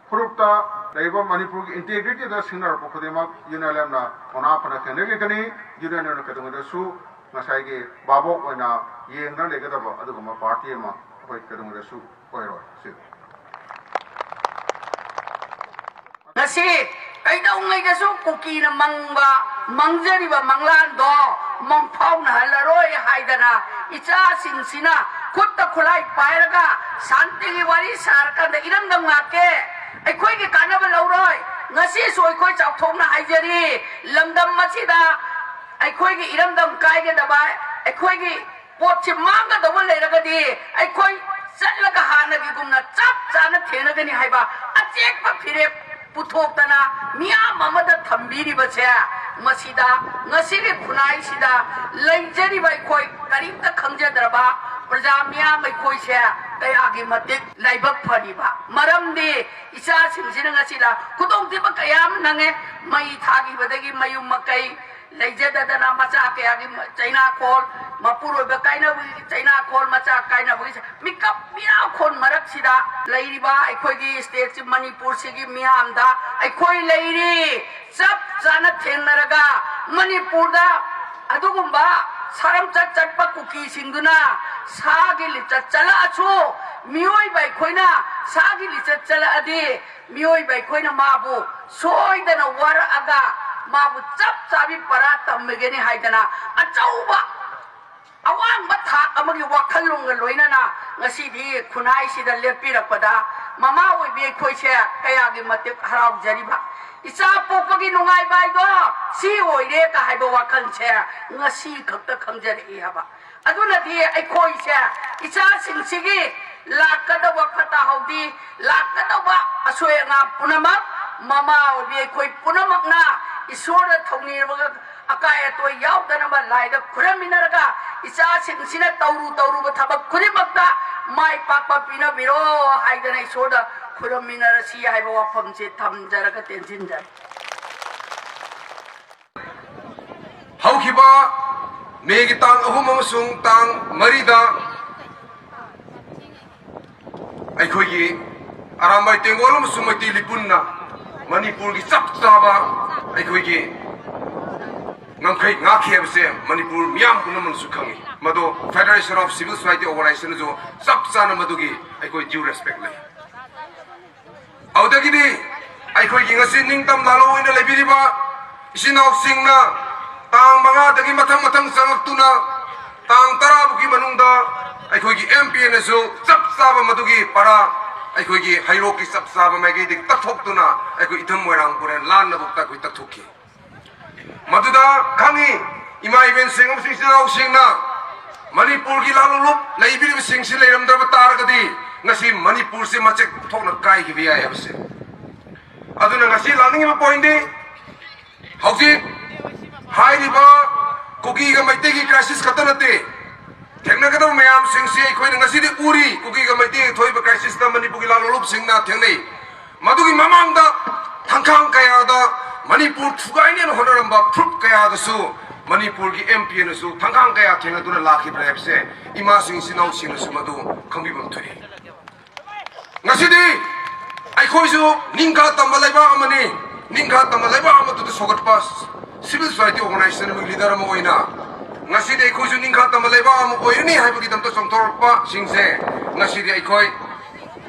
ꯐꯨꯔꯨꯞꯇ ꯂꯩꯔꯤꯕ ꯃꯅꯤꯄꯨꯔꯒꯤ integrityꯗ ꯁꯤꯡꯅꯔꯛꯄ ꯈꯨꯗꯤꯡꯃꯛ ꯌꯨ ꯑꯦꯟ ꯑꯦꯜ ꯑꯦꯐꯅ ꯃꯅꯥ ꯐꯅ ꯊꯦꯡꯅꯈꯤꯒꯅꯤ꯫ ꯌꯨ ꯑꯦꯟ ꯑꯦꯜ ꯑꯦꯐꯅ ꯀꯩꯗꯧꯉꯩꯗꯁꯨ ꯉꯁꯥꯏꯒꯤ ꯚꯥꯕꯣꯛ ꯑꯣꯏꯅ ꯌꯦꯡꯗꯅ ꯂꯩꯒꯗꯕ ꯑꯗꯨꯒꯨꯝꯕ ꯄꯥꯔꯇꯤ ꯑꯃ ꯑꯩꯈꯣꯏ ꯀꯩꯗꯧꯉꯩꯗꯁꯨ ꯑꯣꯏꯔꯣꯏ꯫ ꯁꯤ ꯉꯁꯤ ꯀꯩꯗꯧꯉꯩꯗꯁꯨ ꯀꯨꯀꯤꯅ ꯃꯪꯕ, ꯃꯪꯖꯔꯤꯕ ꯃꯪꯂꯥꯟꯗꯣ ꯃꯪꯐꯥꯎꯅꯍꯜꯂꯔꯣꯏ ꯍꯥꯏꯗꯅ ꯏꯆꯥꯁꯤꯡꯁꯤꯅ ꯈꯨꯠꯇ ꯈꯨꯠꯂꯥꯏ ꯄꯥꯏꯔꯒ ꯁꯥꯟꯇꯤꯒꯤ ꯋꯥꯔꯤ ꯁꯥꯔꯀꯥꯟꯗ ꯏꯔꯝꯗꯝ ꯉꯥꯛꯀꯦ, ꯑꯩꯈꯣꯏꯒꯤ ꯀꯥꯟꯅꯕ ꯂꯧꯔꯣꯏ꯫ ꯉꯁꯤꯁꯨ ꯑꯩꯈꯣꯏ ꯆꯥꯎꯊꯣꯛꯅ ꯍꯥꯏꯖꯔꯤ, ꯂꯝꯗꯝ ꯑꯁꯤꯗ ꯑꯩꯈꯣꯏꯒꯤ ꯏꯔꯝꯗꯝ ꯀꯥꯏꯒꯗꯕ, ꯑꯩꯈꯣꯏꯒꯤ ꯄꯣꯠꯁꯤ ꯃꯥꯡꯒꯗꯧꯕ ꯂꯩꯔꯒꯗꯤ ꯑꯩꯈꯣꯏ ꯆꯠꯂꯒ ꯍꯥꯟꯅꯒꯤꯒꯨꯝꯅ ꯆꯞ ꯆꯥꯅ ꯊꯦꯡꯅꯒꯅꯤ ꯍꯥꯏꯕ ꯑꯆꯦꯠꯄ ꯐꯤꯔꯦꯞ ꯄꯨꯊꯣꯛꯇꯅ ꯃꯤꯌꯥꯝ ꯑꯃꯗ ꯊꯝꯕꯤꯔꯤꯕꯁꯦ, ꯃꯁꯤꯗ ꯉꯁꯤꯒꯤ ꯈꯨꯟꯅꯥꯏꯁꯤꯗ ꯂꯩꯖꯔꯤꯕ ꯑꯩꯈꯣꯏ ꯀꯔꯤꯝꯇ ꯈꯪꯖꯗ꯭ꯔꯕ ꯄ꯭ꯔꯖꯥ ꯃꯤꯌꯥꯝ ꯑꯩꯈꯣꯏꯁꯦ ꯀꯌꯥꯒꯤ ꯃꯇꯤꯛ ꯂꯥꯏꯕꯛ ꯐꯔꯤꯕ꯫ ꯃꯔꯝꯗꯤ ꯏꯆꯥꯁꯤꯡꯁꯤꯅ ꯉꯁꯤꯗ ꯈꯨꯗꯣꯡꯊꯤꯕ ꯀꯌꯥ ꯑꯃ ꯅꯪꯉꯦ꯫ ꯃꯩ ꯊꯥꯈꯤꯕꯗꯒꯤ ꯃꯌꯨꯝ ꯃꯀꯩ ꯂꯩꯖꯗꯗꯅ ꯃꯆꯥ ꯀꯌꯥꯒꯤ ꯆꯩꯅꯥꯈꯣꯜ, ꯃꯄꯨꯔꯣꯏꯕ ꯀꯥꯏꯅꯕꯒꯤ ꯆꯩꯅꯥꯈꯣꯜ, ꯃꯆꯥ ꯀꯥꯏꯅꯕꯒꯤ ꯃꯤꯀꯞ ꯃꯤꯔꯥꯈꯣꯟ ꯃꯔꯛꯁꯤꯗ ꯂꯩꯔꯤꯕ ꯑꯩꯈꯣꯏꯒꯤ ꯁ꯭ꯇꯦꯠꯁꯤ ꯃꯅꯤꯄꯨꯔꯁꯤꯒꯤ ꯃꯤꯌꯥꯝꯗ ꯑꯩꯈꯣꯏ ꯂꯩꯔꯤ꯫ ꯆꯞ ꯆꯥꯅ ꯊꯦꯡꯅꯔꯒ ꯃꯅꯤꯄꯨꯔꯗ ꯑꯗꯨꯒꯨꯝꯕ ꯁꯥꯔꯝꯆꯠ ꯆꯠꯄ ꯀꯨꯀꯤꯁꯤꯡꯗꯨꯅ ꯁꯥꯒꯤ ꯂꯤꯆꯠ ꯆꯠꯂꯛꯑꯁꯨ ꯃꯤꯑꯣꯏꯕ ꯑꯩꯈꯣꯏꯅ ꯁꯥꯒꯤ ꯂꯤꯆꯠ ꯆꯠꯂꯛꯑꯗꯤ ꯃꯤꯑꯣꯏꯕ ꯑꯩꯈꯣꯏꯅ ꯃꯥꯕꯨ ꯁꯣꯏꯗꯅ ꯋꯥꯔꯛꯑꯒ ꯃꯥꯕꯨ ꯆꯞ ꯆꯥꯕꯤ ꯄꯔꯥ ꯇꯝꯃꯒꯅꯤ ꯍꯥꯏꯗꯅ ꯑꯆꯧꯕ ꯑꯋꯥꯡꯕ ꯊꯥꯛ ꯑꯃꯒꯤ ꯋꯥꯈꯜꯂꯣꯟꯒ ꯂꯣꯏꯅꯅ ꯉꯁꯤꯗꯤ ꯈꯨꯟꯅꯥꯏꯁꯤꯗ ꯂꯦꯞꯄꯤꯔꯛꯄꯗ ꯃꯃꯥ ꯑꯣꯏꯕꯤ ꯑꯩꯈꯣꯏꯁꯦ ꯀꯌꯥꯒꯤ ꯃꯇꯤꯛ ꯍꯔꯥꯎꯖꯔꯤꯕ꯫ ꯏꯆꯥ ꯄꯣꯛꯄꯒꯤ ꯅꯨꯡꯉꯥꯏꯕ ꯍꯥꯏꯗꯣ ꯁꯤ ꯑꯣꯏꯔꯦꯒ ꯍꯥꯏꯕ ꯋꯥꯈꯜꯁꯦ ꯉꯁꯤ ꯈꯛꯇ ꯈꯪꯖꯔꯛꯏ ꯍꯥꯏꯕ꯫ ꯑꯗꯨꯅꯗꯤ ꯑꯩꯈꯣꯏꯁꯦ ꯏꯆꯥꯁꯤꯡꯁꯤꯒꯤ ꯂꯥꯛꯀꯗꯧꯕ ꯐꯠꯇ ꯍꯥꯎꯗꯤ, ꯂꯥꯛꯀꯗꯧꯕ ꯑꯁꯣꯏ ꯑꯉꯥꯝ ꯄꯨꯝꯅꯃꯛ ꯃꯃꯥ ꯑꯣꯏꯕꯤ ꯑꯩꯈꯣꯏ ꯄꯨꯝꯅꯃꯛꯅ ꯏꯁꯣꯔꯗ ꯊꯧꯅꯤꯔꯕ ꯑꯀꯥꯏ ꯑꯇꯣꯏ ꯌꯥꯎꯗꯅꯕ ꯂꯥꯏꯗ ꯈꯨꯔꯝꯃꯤꯟꯅꯔꯒ ꯏꯆꯥꯁꯤꯡꯁꯤꯅ ꯇꯧꯔꯨ ꯇꯧꯔꯨꯕ ꯊꯕꯛ ꯈꯨꯗꯤꯡꯃꯛꯇ ꯃꯥꯏ ꯄꯥꯛꯄ ꯄꯤꯅꯕꯤꯔꯣ ꯍꯥꯏꯗꯅ ꯏꯁꯣꯔꯗ ꯈꯨꯔꯝꯃꯤꯟꯅꯔꯁꯤ ꯍꯥꯏꯕ ꯋꯥꯐꯝꯁꯦ ꯊꯝꯖꯔꯒ ꯇꯦꯟꯁꯤꯟꯖꯔꯦ꯫ ꯍꯧꯈꯤꯕ ꯃꯦꯒꯤ ꯇꯥꯡ ꯑꯍꯨꯝ ꯑꯃꯁꯨꯡ ꯇꯥꯡ ꯃꯔꯤꯗ ꯑꯩꯈꯣꯏꯒꯤ ꯑꯔꯥꯝꯕꯥꯏ ꯇꯦꯡꯒꯣꯜ ꯑꯃꯁꯨꯡ ꯃꯩꯇꯩ ꯂꯤꯄꯨꯟꯅ ꯃꯅꯤꯄꯨꯔꯒꯤ ꯆꯞ ꯆꯥꯕ ꯑꯩꯈꯣꯏꯒꯤ ꯉꯝꯈꯩ ꯉꯥꯛꯈꯤ ꯍꯥꯏꯕꯁꯦ ꯃꯅꯤꯄꯨꯔ ꯃꯤꯌꯥꯝ ꯄꯨꯝꯅꯃꯛꯅꯁꯨ ꯈꯪꯉꯤ꯫ ꯃꯗꯣ Federation of Civil Society Organizationꯅꯁꯨ ꯆꯞ ꯆꯥꯅ ꯃꯗꯨꯒꯤ ꯑꯩꯈꯣꯏ due respect ꯂꯩ꯫ ꯑꯗꯨꯗꯒꯤꯗꯤ ꯑꯩꯈꯣꯏꯒꯤ ꯉꯁꯤ ꯅꯤꯡꯇꯝ ꯂꯥꯜꯍꯧ ꯑꯣꯏꯅ ꯂꯩꯕꯤꯔꯤꯕ ꯏꯆꯤꯟ ꯏꯅꯥꯎꯁꯤꯡꯅ ꯇꯥꯡ ꯃꯉꯥꯗꯒꯤ ꯃꯊꯪ ꯃꯊꯪ ꯆꯪꯉꯛꯇꯨꯅ ꯇꯥꯡ ꯇꯔꯥ ꯐꯥꯎꯒꯤ ꯃꯅꯨꯡꯗ ꯑꯩꯈꯣꯏꯒꯤ M P Aꯅꯁꯨ ꯆꯞ ꯆꯥꯕ ꯃꯗꯨꯒꯤ ꯄꯔꯥ ꯑꯩꯈꯣꯏꯒꯤ ꯍꯩꯔꯣꯛꯀꯤ ꯆꯞ ꯆꯥꯕ ꯃꯥꯏꯀꯩꯗꯒꯤ ꯇꯛꯊꯣꯛꯇꯨꯅ ꯑꯩꯈꯣꯏ ꯏꯊꯝ ꯃꯣꯏꯔꯥꯡ ꯄꯨꯔꯦꯟ ꯂꯥꯟꯅꯕꯨꯛꯇ ꯑꯩꯈꯣꯏ ꯇꯛꯊꯣꯛꯈꯤ꯫ ꯃꯗꯨꯗ ꯈꯪꯉꯤ ꯏꯃꯥ ꯏꯕꯦꯟꯁꯤꯡ ꯑꯃꯁꯨꯡ ꯏꯆꯤꯜ ꯏꯅꯥꯎꯁꯤꯡꯅ ꯃꯅꯤꯄꯨꯔꯒꯤ ꯂꯥꯂꯣꯡꯂꯨꯞ ꯂꯩꯕꯤꯔꯤꯕꯁꯤꯡꯁꯤ ꯂꯩꯔꯝꯗ꯭ꯔꯕ ꯇꯥꯔꯒꯗꯤ ꯉꯁꯤ ꯃꯅꯤꯄꯨꯔꯁꯤ ꯃꯆꯦꯠ ꯊꯣꯛꯅ ꯀꯥꯏꯈꯤꯕ ꯌꯥꯏ ꯍꯥꯏꯕꯁꯦ꯫ ꯑꯗꯨꯅ ꯉꯁꯤ ꯂꯥꯛꯅꯤꯡꯉꯤꯕ ꯄꯣꯏꯟꯗꯤ ꯍꯧꯖꯤꯛ ꯍꯥꯏꯔꯤꯕ ꯀꯨꯀꯤꯒ ꯃꯩꯇꯩꯒꯤ ꯀ꯭ꯔꯥꯏꯁꯤꯁ ꯈꯛꯇ ꯅꯠꯇꯦ, ꯊꯦꯡꯅꯒꯗꯕ ꯃꯌꯥꯝꯁꯤꯡꯁꯤ ꯑꯩꯈꯣꯏꯅ ꯉꯁꯤꯗꯤ ꯎꯔꯤ꯫ ꯀꯨꯀꯤꯒ ꯃꯩꯇꯩꯒ ꯊꯣꯛꯏꯕ ꯀ꯭ꯔꯥꯏꯁꯤꯁꯇ ꯃꯅꯤꯄꯨꯔꯒꯤ ꯂꯥꯂꯣꯡꯂꯨꯞꯁꯤꯡꯅ ꯊꯦꯡꯅꯩ꯫ ꯃꯗꯨꯒꯤ ꯃꯃꯥꯡꯗ ꯊꯥꯡꯈꯥꯡ ꯀꯌꯥꯗ ꯃꯅꯤꯄꯨꯔ ꯊꯨꯒꯥꯏꯅꯦꯅ ꯍꯣꯠꯅꯔꯝꯕ ꯐꯨꯔꯨꯞ ꯀꯌꯥꯗꯁꯨ ꯃꯅꯤꯄꯨꯔꯒꯤ ꯑꯦꯝ ꯄꯤ ꯑꯦꯅꯁꯨ ꯊꯥꯡꯈꯥꯡ ꯀꯌꯥ ꯊꯦꯡꯅꯗꯨꯅ ꯂꯥꯛꯈꯤꯕ꯭ꯔꯥ ꯍꯥꯏꯕꯁꯦ ꯏꯃꯥꯁꯤꯡ ꯏꯆꯤꯟ ꯏꯅꯥꯎꯁꯤꯡꯅꯁꯨ ꯃꯗꯨ ꯈꯪꯕꯤꯐꯝ ꯊꯣꯛꯏ꯫ ꯉꯁꯤꯗꯤ ꯑꯩꯈꯣꯏꯁꯨ ꯅꯤꯡꯈꯥ ꯇꯝꯕ ꯂꯩꯕꯥꯛ ꯑꯃꯅꯤ꯫ ꯅꯤꯡꯈꯥ ꯇꯝꯕ ꯂꯩꯕꯥꯛ ꯑꯃꯗꯨꯗ ꯁꯧꯒꯠꯄ ꯁꯤꯚꯤꯜ ꯁꯣꯁꯥꯏꯇꯤ ꯑꯣꯔꯒꯅꯥꯏꯖꯦꯁꯟ ꯑꯃꯒꯤ ꯂꯤꯗꯔ ꯑꯃ ꯑꯣꯏꯅ ꯉꯁꯤꯗꯤ ꯑꯩꯈꯣꯏꯁꯨ ꯅꯤꯡꯈꯥ ꯇꯝꯕ ꯂꯩꯕꯥꯛ ꯑꯃ ꯑꯣꯏꯔꯅꯤ ꯍꯥꯏꯕꯒꯤꯗꯃꯛꯇ ꯆꯣꯡꯊꯣꯔꯛꯄꯁꯤꯡꯁꯦ ꯉꯁꯤꯗꯤ ꯑꯩꯈꯣꯏ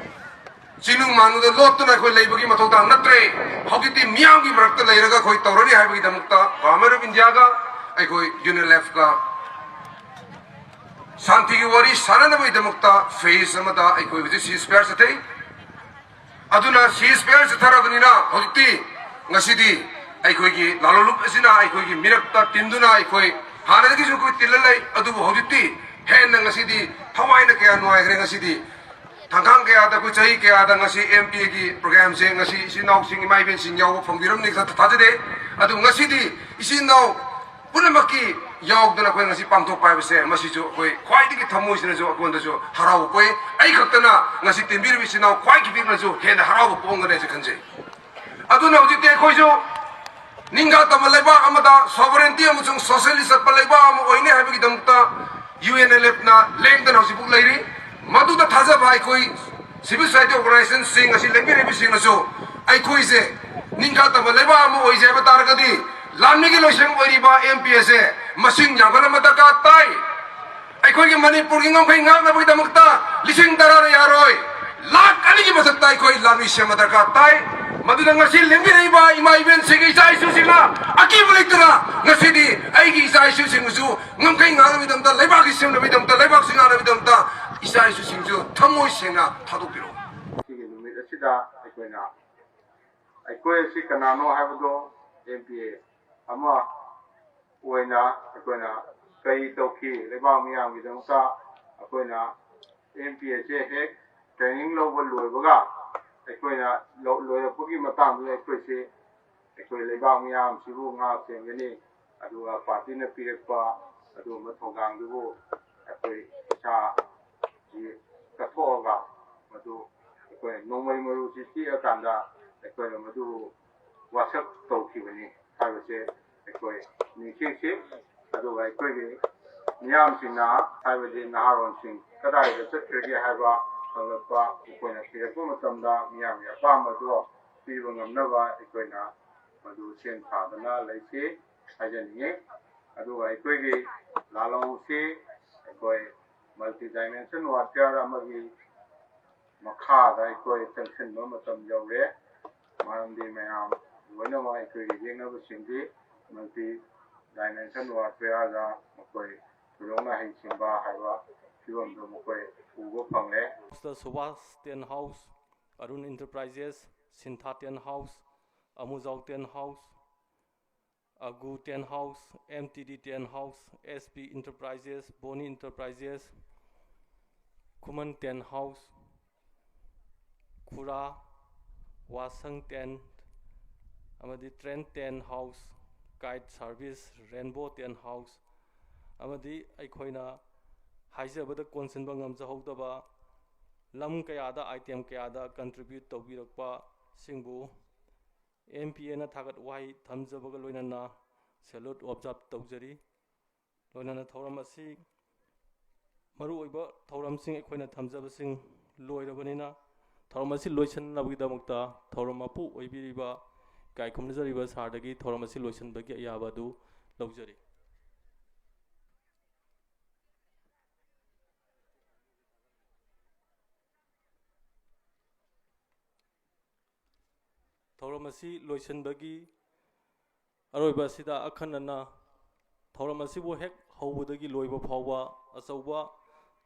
ꯆꯤꯡꯅꯨꯡ ꯃꯥꯅꯨꯗ ꯂꯣꯠꯇꯨꯅ ꯑꯩꯈꯣꯏ ꯂꯩꯕꯒꯤ ꯃꯊꯧ ꯇꯥꯕ ꯅꯠꯇ꯭ꯔꯦ꯫ ꯍꯧꯖꯤꯛꯇꯤ ꯃꯤꯌꯥꯝꯒꯤ ꯃꯔꯛꯇ ꯂꯩꯔꯒ ꯑꯩꯈꯣꯏ ꯇꯧꯔꯅꯤ ꯍꯥꯏꯕꯒꯤꯗꯃꯛꯇ Government of India ꯒ ꯑꯩꯈꯣꯏ ꯌꯨꯅꯤꯌꯟ ꯂꯦꯐꯀ ꯁꯥꯟꯇꯤꯒꯤ ꯋꯥꯔꯤ ꯁꯥꯟꯅꯅꯕꯒꯤꯗꯃꯛꯇ ꯐꯦꯁ ꯑꯃꯗ ꯑꯩꯈꯣꯏ ꯍꯧꯖꯤꯛ ceasefire ꯆꯠꯊꯩ꯫ ꯑꯗꯨꯅ ceasefire ꯆꯠꯊꯔꯕꯅꯤꯅ ꯍꯧꯖꯤꯛꯇꯤ ꯉꯁꯤꯗꯤ ꯑꯩꯈꯣꯏꯒꯤ ꯂꯥꯂꯣꯡꯂꯨꯞ ꯑꯁꯤꯅ ꯑꯩꯈꯣꯏꯒꯤ ꯃꯤꯔꯛꯇ ꯇꯤꯟꯗꯨꯅ ꯑꯩꯈꯣꯏ ꯍꯥꯟꯅꯗꯒꯤꯁꯨ ꯑꯩꯈꯣꯏ ꯇꯤꯜꯂ ꯂꯩ꯫ ꯑꯗꯨꯕꯨ ꯍꯧꯖꯤꯛꯇꯤ ꯍꯦꯟꯅ ꯉꯁꯤꯗꯤ ꯊꯋꯥꯏꯅ ꯀꯌꯥ ꯅꯨꯡꯉꯥꯏꯈ꯭ꯔꯦ꯫ ꯉꯁꯤꯗꯤ ꯊꯥꯡꯈꯥꯡ ꯀꯌꯥꯗ ꯑꯩꯈꯣꯏ ꯆꯍꯤ ꯀꯌꯥꯗ ꯉꯁꯤ ꯑꯦꯝ ꯄꯤ ꯑꯦꯒꯤ ꯄ꯭ꯔꯣꯒ꯭ꯔꯥꯝꯁꯦ ꯉꯁꯤ ꯏꯆꯤꯟ ꯏꯅꯥꯎꯁꯤꯡ ꯏꯃꯥ ꯏꯕꯦꯟꯁꯤꯡ ꯌꯥꯎꯕ ꯐꯪꯕꯤꯔꯝꯅꯤ ꯈ- ꯊꯥꯖꯗꯦ꯫ ꯑꯗꯨ ꯉꯁꯤꯗꯤ ꯏꯆꯤꯟ ꯏꯅꯥꯎ ꯄꯨꯝꯅꯃꯛꯀꯤ ꯌꯥꯎꯗꯅ ꯑꯩꯈꯣꯏ ꯉꯁꯤ ꯄꯥꯡꯊꯣꯛꯄ ꯍꯥꯏꯕꯁꯦ ꯃꯁꯤꯁꯨ ꯑꯩꯈꯣꯏ ꯈ꯭ꯋꯥꯏꯗꯒꯤ ꯊꯃꯣꯏꯁꯤꯅꯁꯨ ꯑꯩꯉꯣꯟꯗꯁꯨ ꯍꯔꯥꯎꯕ ꯄꯣꯛꯏ꯫ ꯑꯩ ꯈꯛꯇꯅ ꯉꯁꯤ ꯇꯤꯟꯕꯤꯔꯤꯕ ꯏꯆꯤꯟ ꯏꯅꯥꯎ ꯈ꯭ꯋꯥꯏ ꯈꯤꯄꯤꯛꯅꯁꯨ ꯍꯦꯟꯅ ꯍꯔꯥꯎꯕ ꯄꯣꯛꯑꯝꯒꯅꯤ ꯍꯥꯏꯁꯦ ꯈꯟꯖꯩ꯫ ꯑꯗꯨꯅ ꯍꯧꯖꯤꯛꯇꯤ ꯑꯩꯈꯣꯏꯁꯨ ꯅꯤꯡꯈꯥ ꯇꯝꯕ ꯂꯩꯕꯥꯛ ꯑꯃꯗ sovereignty ꯑꯃꯁꯨꯡ socialist ꯆꯠꯄ ꯂꯩꯕꯥꯛ ꯑꯃ ꯑꯣꯏꯅꯤ ꯍꯥꯏꯕꯒꯤꯗꯃꯛꯇ ꯌꯨ ꯑꯦꯟ ꯑꯦꯜ ꯑꯦꯐꯅ ꯂꯦꯡꯗꯅ ꯍꯧꯖꯤꯛꯐꯥꯎ ꯂꯩꯔꯤ꯫ ꯃꯗꯨꯗ ꯊꯥꯖꯕ ꯑꯩꯈꯣꯏ civil society organization ꯁꯤꯡ ꯑꯁꯤ ꯂꯦꯡꯕꯤꯔꯤꯕꯁꯤꯡꯅꯁꯨ ꯑꯩꯈꯣꯏꯁꯦ ꯅꯤꯡꯈꯥ ꯇꯝꯕ ꯂꯩꯕꯥꯛ ꯑꯃ ꯑꯣꯏꯖꯩ ꯍꯥꯏꯕ ꯇꯥꯔꯒꯗꯤ ꯂꯥꯟꯃꯤꯒꯤ ꯂꯣꯏꯁꯪ ꯑꯣꯏꯔꯤꯕ ꯑꯦꯝ ꯄꯤ ꯑꯦꯁꯦ ꯃꯁꯤꯡ ꯌꯥꯝꯈꯠꯍꯟꯕ ꯗꯔꯀꯥꯔ ꯇꯥꯏ꯫ ꯑꯩꯈꯣꯏꯒꯤ ꯃꯅꯤꯄꯨꯔꯒꯤ ꯉꯝꯈꯩ ꯉꯥꯛꯅꯕꯒꯤꯗꯃꯛꯇ ꯂꯤꯁꯤꯡ ꯇꯔꯥꯅ ꯌꯥꯔꯣꯏ, ꯂꯥꯈ ꯑꯅꯤꯒꯤ ꯃꯊꯛꯇ ꯑꯩꯈꯣꯏ ꯂꯥꯟꯃꯤ ꯁꯦꯝꯕ ꯗꯔꯀꯥꯔ ꯇꯥꯏ꯫ ꯃꯗꯨꯅ ꯉꯁꯤ ꯂꯦꯡꯕꯤꯔꯛꯏꯕ ꯏꯃꯥ ꯏꯕꯦꯟꯁꯤꯡꯒꯤ ꯏꯆꯥ ꯏꯁꯨꯁꯤꯡꯅ ꯑꯀꯤꯕ ꯂꯩꯇꯅ ꯉꯁꯤꯗꯤ ꯑꯩꯒꯤ ꯏꯆꯥ ꯏꯁꯨꯁꯤꯡꯕꯨꯁꯨ ꯉꯝꯈꯩ ꯉꯥꯛꯅꯕꯒꯤꯗꯃꯛꯇ, ꯂꯩꯕꯥꯛꯀꯤ ꯁꯦꯝꯅꯕꯒꯤꯗꯃꯛꯇ, ꯂꯩꯕꯥꯛꯁꯤ ꯉꯥꯛꯅꯕꯒꯤꯗꯃꯛꯇ ꯏꯆꯥ ꯏꯁꯨꯁꯤꯡꯁꯨ ꯊꯃꯣꯏ ꯁꯦꯡꯅ ꯊꯥꯗꯣꯛꯄꯤꯔꯛꯎ꯫ ꯉꯁꯤꯒꯤ ꯅꯨꯃꯤꯠ ꯑꯁꯤꯗ ꯑꯩꯈꯣꯏꯅ ꯑꯩꯈꯣꯏ ꯑꯁꯤ ꯀꯅꯥꯅꯣ ꯍꯥꯏꯕꯗꯣ ꯑꯦꯝ ꯄꯤ ꯑꯦ ꯑꯃ ꯑꯣꯏꯅ ꯑꯩꯈꯣꯏꯅ ꯀꯔꯤ ꯇꯧꯈꯤ, ꯂꯩꯕꯥꯛ ꯃꯤꯌꯥꯝꯒꯤꯗꯃꯛꯇ ꯑꯩꯈꯣꯏꯅ ꯑꯦꯝ ꯄꯤ ꯑꯦꯁ ꯑꯦ ꯍꯦꯛ ꯇ꯭ꯔꯦꯅꯤꯡ ꯂꯧꯕ ꯂꯣꯏꯕꯒ ꯑꯩꯈꯣꯏꯅ ꯂꯣꯏꯔꯛꯄꯒꯤ ꯃꯇꯥꯡꯗꯨꯗ ꯑꯩꯈꯣꯏꯁꯦ ꯑꯩꯈꯣꯏ ꯂꯩꯕꯥꯛ ꯃꯤꯌꯥꯝꯁꯤꯕꯨ ꯉꯥꯛ ꯁꯦꯟꯒꯅꯤ, ꯑꯗꯨꯒ ꯄꯥꯔꯇꯤꯅ ꯄꯤꯔꯛꯄ ꯑꯗꯨꯒꯨꯝꯕ ꯊꯧꯗꯥꯡꯗꯨꯕꯨ ꯑꯩꯈꯣꯏ ꯏꯁꯥꯁꯤ ꯀꯠꯊꯣꯛꯑꯒ ꯃꯗꯨ ꯑꯩꯈꯣꯏ ꯅꯣꯡꯃꯩ ꯃꯔꯨꯁꯤ ꯆꯤꯛꯑꯀꯥꯟꯗ ꯑꯩꯈꯣꯏꯅ ꯃꯗꯨꯕꯨ ꯋꯥꯁꯛ ꯇꯧꯈꯤꯕꯅꯤ ꯍꯥꯏꯕꯁꯦ ꯑꯩꯈꯣꯏ ꯅꯤꯡꯁꯤꯡꯁꯤ꯫ ꯑꯗꯨꯒ ꯑꯩꯈꯣꯏꯒꯤ ꯃꯤꯌꯥꯝꯁꯤꯡꯅ, ꯍꯥꯏꯕꯗꯤ ꯅꯍꯥꯔꯣꯟꯁꯤꯡ ꯀꯗꯥꯏꯗ ꯆꯠꯈ꯭ꯔꯒꯦ ꯍꯥꯏꯕ ꯈꯪꯂꯛꯄ, ꯑꯩꯈꯣꯏꯅ ꯊꯤꯔꯛꯄ ꯃꯇꯝꯗ ꯃꯤꯌꯥꯝꯒꯤ ꯑꯄꯥꯝꯕꯗꯣ ꯄꯤꯕ ꯉꯝꯅꯕ ꯑꯩꯈꯣꯏꯅ ꯃꯗꯨ ꯁꯦꯝ ꯁꯥꯗꯅ ꯂꯩꯁꯤ ꯍꯥꯏꯖꯅꯤꯡꯉꯤ꯫ ꯑꯗꯨꯒ ꯑꯩꯈꯣꯏꯒꯤ ꯂꯥꯂꯣꯡꯁꯤ ꯑꯩꯈꯣꯏ multi dimension warfare ꯑꯃꯒꯤ ꯃꯈꯥꯗ ꯑꯩꯈꯣꯏ ꯆꯪꯁꯤꯟꯕ ꯃꯇꯝ ꯌꯧꯔꯦ꯫ ꯃꯔꯝꯗꯤ ꯃꯌꯥꯝ ꯂꯣꯏꯅꯃꯛ ꯑꯩꯈꯣꯏꯒꯤ ꯌꯦꯛꯅꯕꯁꯤꯡꯗꯤ multi dimension warfare ꯗ ꯃꯈꯣꯏ ꯊꯣꯏꯗꯣꯛꯅ ꯍꯩꯁꯤꯡꯕ ꯍꯥꯏꯕ ꯐꯤꯕꯝꯗꯨ ꯃꯈꯣꯏ ꯎꯕ ꯐꯪꯂꯦ꯫ The Subhas Tent House, Arun Enterprises, Sintha Tent House, Amujao Tent House, Agu Tent House, M T D Tent House, S P Enterprises, Boni Enterprises, Khuman Tent House, Khura, ꯋꯥꯁꯪ Tent, ꯑꯃꯗꯤ Train Tent House, Kite Service, Rainbow Tent House, ꯑꯃꯗꯤ ꯑꯩꯈꯣꯏꯅ ꯍꯥꯏꯖꯕꯗ ꯀꯣꯟꯁꯤꯟꯕ ꯉꯝꯖꯍꯧꯗꯕ ꯂꯝ ꯀꯌꯥꯗ item ꯀꯌꯥꯗ contribute ꯇꯧꯕꯤꯔꯛꯄꯁꯤꯡꯕꯨ M P A ꯅ ꯊꯥꯒꯠ ꯋꯥꯍꯩ ꯊꯝꯖꯕꯒ ꯂꯣꯏꯅꯅ salute observe ꯇꯧꯖꯔꯤ꯫ ꯂꯣꯏꯅꯅ ꯊꯧꯔꯝ ꯑꯁꯤ ꯃꯔꯨꯑꯣꯏꯕ ꯊꯧꯔꯝꯁꯤꯡ ꯑꯩꯈꯣꯏꯅ ꯊꯝꯖꯕꯁꯤꯡ ꯂꯣꯏꯔꯕꯅꯤꯅ, ꯊꯧꯔꯝ ꯑꯁꯤ ꯂꯣꯏꯁꯤꯟꯅꯕꯒꯤꯗꯃꯛꯇ ꯊꯧꯔꯝ ꯃꯄꯨ ꯑꯣꯏꯕꯤꯔꯤꯕ ꯏꯀꯥꯏ ꯈꯨꯝꯅꯖꯔꯤꯕ sir ꯗꯒꯤ ꯊꯧꯔꯝ ꯑꯁꯤ ꯂꯣꯏꯁꯤꯟꯕꯒꯤ ꯑꯌꯥꯕ ꯑꯗꯨ ꯂꯧꯖꯔꯤ꯫ ꯊꯧꯔꯝ ꯑꯁꯤ ꯂꯣꯏꯁꯤꯟꯕꯒꯤ ꯑꯔꯣꯏꯕ ꯑꯁꯤꯗ ꯑꯈꯟꯅꯅ ꯊꯧꯔꯝ ꯑꯁꯤꯕꯨ ꯍꯦꯛ ꯍꯧꯕꯗꯒꯤ ꯂꯣꯏꯕ ꯐꯥꯎꯕ ꯑꯆꯧꯕ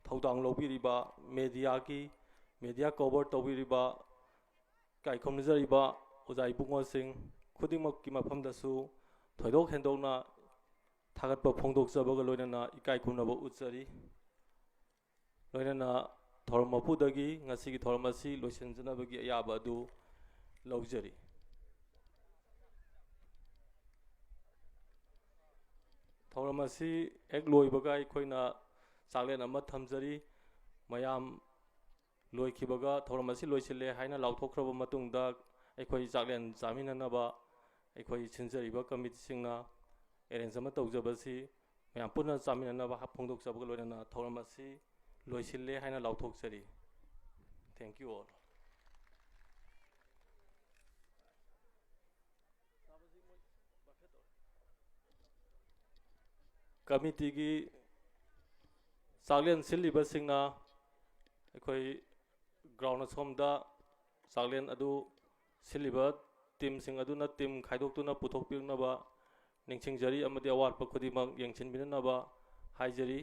ꯊꯧꯗꯥꯡ ꯂꯧꯕꯤꯔꯤꯕ media ꯒꯤ, media cover ꯇꯧꯕꯤꯔꯤꯕ ꯏꯀꯥꯏ ꯈꯨꯝꯅꯖꯔꯤꯕ ꯑꯣꯖꯥ ꯏꯕꯨꯡꯉꯣꯁꯤꯡ ꯈꯨꯗꯤꯡꯃꯛꯀꯤ ꯃꯐꯝꯗꯁꯨ ꯊꯣꯏꯗꯣꯛ ꯍꯦꯟꯗꯣꯛꯅ ꯊꯥꯒꯠꯄ ꯐꯣꯡꯗꯣꯛꯆꯕꯒ ꯂꯣꯏꯅꯅ ꯏꯀꯥꯏ ꯈꯨꯝꯅꯕ ꯎꯠꯆꯔꯤ꯫ ꯂꯣꯏꯅꯅ ꯊꯧꯔꯝ ꯃꯄꯨꯗꯒꯤ ꯉꯁꯤꯒꯤ ꯊꯧꯔꯝ ꯑꯁꯤ ꯂꯣꯏꯁꯤꯟꯖꯅꯕꯒꯤ ꯑꯌꯥꯕ ꯑꯗꯨ ꯂꯧꯖꯔꯤ꯫ ꯊꯧꯔꯝ ꯑꯁꯤ ꯍꯦꯛ ꯂꯣꯏꯕꯒ ꯑꯩꯈꯣꯏꯅ ꯆꯥꯛꯂꯦꯟ ꯑꯃ ꯊꯝꯖꯔꯤ꯫ ꯃꯌꯥꯝ ꯂꯣꯏꯈꯤꯕꯒ, ꯊꯧꯔꯝ ꯑꯁꯤ ꯂꯣꯏꯁꯤꯜꯂꯦ ꯍꯥꯏꯅ ꯂꯥꯎꯊꯣꯛꯈ꯭ꯔꯕ ꯃꯇꯨꯡꯗ, ꯑꯩꯈꯣꯏ ꯆꯥꯛꯂꯦꯟ ꯆꯥꯃꯤꯟꯅꯅꯕ ꯑꯩꯈꯣꯏ ꯁꯤꯟꯖꯔꯤꯕ ꯀꯃꯤꯇꯤꯁꯤꯡꯅ ꯑꯦꯔꯦꯟꯖ ꯑꯃ ꯇꯧꯖꯕꯁꯤ ꯃꯌꯥꯝ ꯄꯨꯟꯅ ꯆꯥꯃꯤꯟꯅꯅꯕ ꯐꯣꯡꯗꯣꯛꯆꯕꯒ ꯂꯣꯏꯅꯅ ꯊꯧꯔꯝ ꯑꯁꯤ ꯂꯣꯏꯁꯤꯜꯂꯦ ꯍꯥꯏꯅ ꯂꯥꯎꯊꯣꯛꯆꯔꯤ꯫ Thank you all. ꯀꯃꯤꯇꯤꯒꯤ ꯆꯥꯛꯂꯦꯟ ꯁꯤꯜꯂꯤꯕꯁꯤꯡꯅ ꯑꯩꯈꯣꯏ ꯒ꯭ꯔꯥꯎꯟ ꯑꯁꯣꯝꯗ ꯆꯥꯛꯂꯦꯟ ꯑꯗꯨ ꯁꯤꯜꯂꯤꯕ ꯇꯤꯝꯁꯤꯡ ꯑꯗꯨꯅ ꯇꯤꯝ ꯈꯥꯏꯗꯣꯛꯇꯨꯅ ꯄꯨꯊꯣꯛꯄꯤꯔꯛꯅꯕ ꯅꯤꯡꯁꯤꯡꯖꯔꯤ ꯑꯃꯗꯤ ꯑꯋꯥꯠꯄ ꯈꯨꯗꯤꯡꯃꯛ ꯌꯦꯡꯁꯤꯟꯕꯤꯅꯅꯕ ꯍꯥꯏꯖꯔꯤ꯫